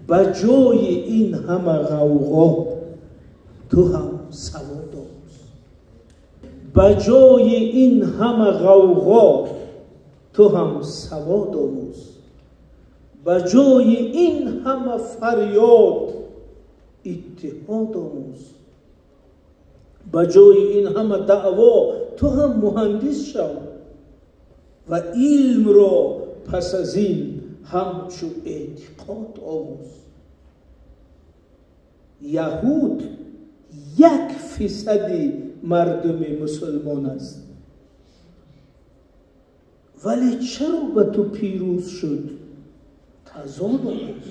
Ба ҷои ин ҳама ғавғо ту ҳам савод омӯз. Ба ҷои ин ҳама ғавғо ту ҳам савод омӯз. Ба ҷои ин ҳама фарёд иттиҳод омӯз. Ба ҷои ин ҳама даъво ту ҳам муҳандис шав ва илмро пас аз ин ҳамчу эътиқод омӯз. Яҳуд 1% мардуми мусулмон аст, вале чаро ба ту пирӯз шуд? Тазод омӯз.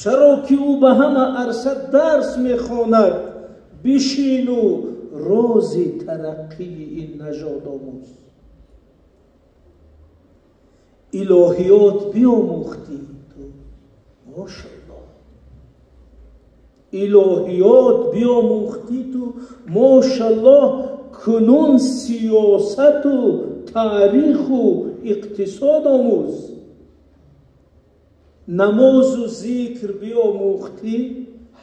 Чаро ки ӯ ба ҳама арса дарс мехонад, бишину рози тараққии ин нажод омӯз. Илоҳиёт биомӯхтӣ ту, мошаллоҳ. Илоҳиёт биомӯхтӣ ту, мошаллоҳ. Кунун сиёсату таъриху иқтисод омӯз. Намозу зикр биомӯхтӣ,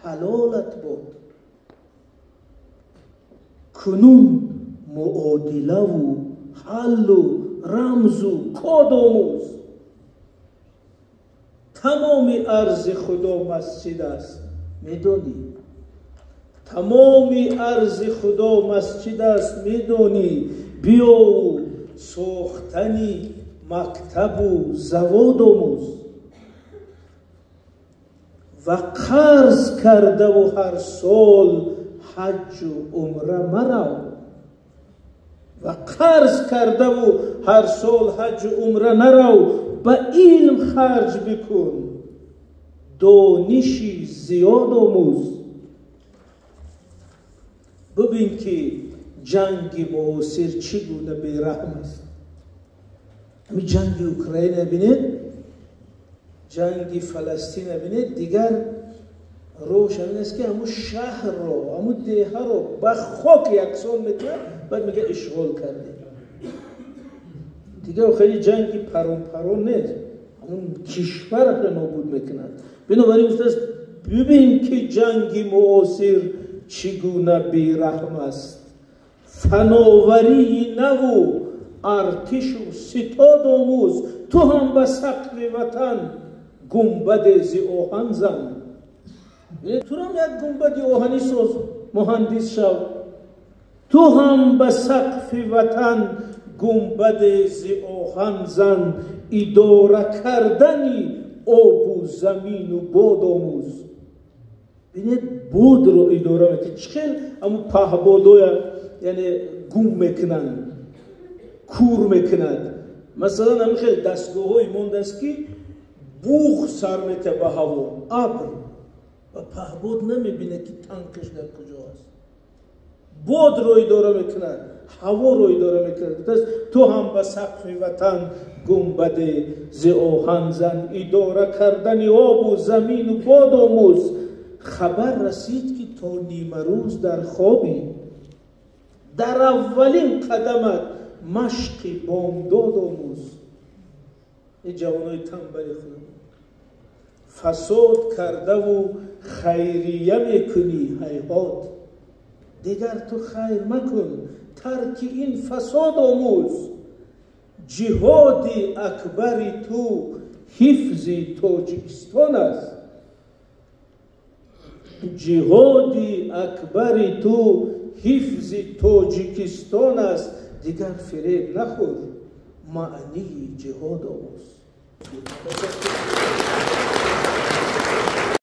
ҳалолат бод. Кунун муодилаву ҳаллу рамзу код омӯз. Тамоми арзи Худо масҷид аст, медонӣ. Тамоми арзи Худо масҷид аст, медонӣ. Биёву сохтани мактабу завод омӯз. Ва қарз кардаву ҳар сол ҳаҷҷу умра марав. Ва қарз кардаву ҳар сол ҳаҷҷу умра нарав. Ба илм харҷ бикун, дониши зиёд омӯз. Бибин ки ҷанги муосир чӣ гуна бераҳм аст. Ҳамин ҷанги Украина бинед, ҷанги Фаластина бинед, дигар роҳш ҳамин аст ки ҳамун шаҳрро, ҳамун деҳаро ба хок яксон мекунад, баъд мега ишғол кардем. Дигар хеле ҷанги парон-парон нест, ҳамун кишварро нобуд мекунад. Бинобар ин гуфтааст, бибин ки ҷанги муосир чӣ гуна бераҳм аст. Фановарии наву артишу ситод омӯз. Ту ҳам ба сақфи ватан гумбаде зи оҳан зан. Ту ҳам як гумбади оҳанӣ соз, муҳандис шав. Ту ҳам ба сақфи ватан гумбаде зи оҳан зан. Идора кардани обу замину бод омӯз. Бинед, бодро идора мекунад. Чӣ хел ҳамун паҳбодоя, яъне гум мекунанд, кур мекунад. Масалан, ҳамин хел дастгоҳҳое мондааст ки буғ сар метиҳад ба ҳаво, абр, ва паҳбод намебинад ки танкаш дар куҷо аст. Бодро идора мекунад, ҳаворо идора мекунад. Ту ҳам ба сақфи ватан гумбаде зи оҳан зан. Идора кардани обу замину бод омӯз. Хабар расид ки то нимарӯз дар хобӣ. Дар аввалин қадамат машқи бомдод омӯз. Ин ҷавонои танбали худо фасод кардаву хайрия мекунӣ, ҳайҳот. Дигар ту хайр макун, тарки ин фасод омӯз. Ҷиҳоди акбари ту ҳифзи Тоҷикистон аст. Ҷиҳоди акбари ту ҳифзи Тоҷикистон аст. Дигар фиреб нахӯр, маънии ҷиҳод омӯз.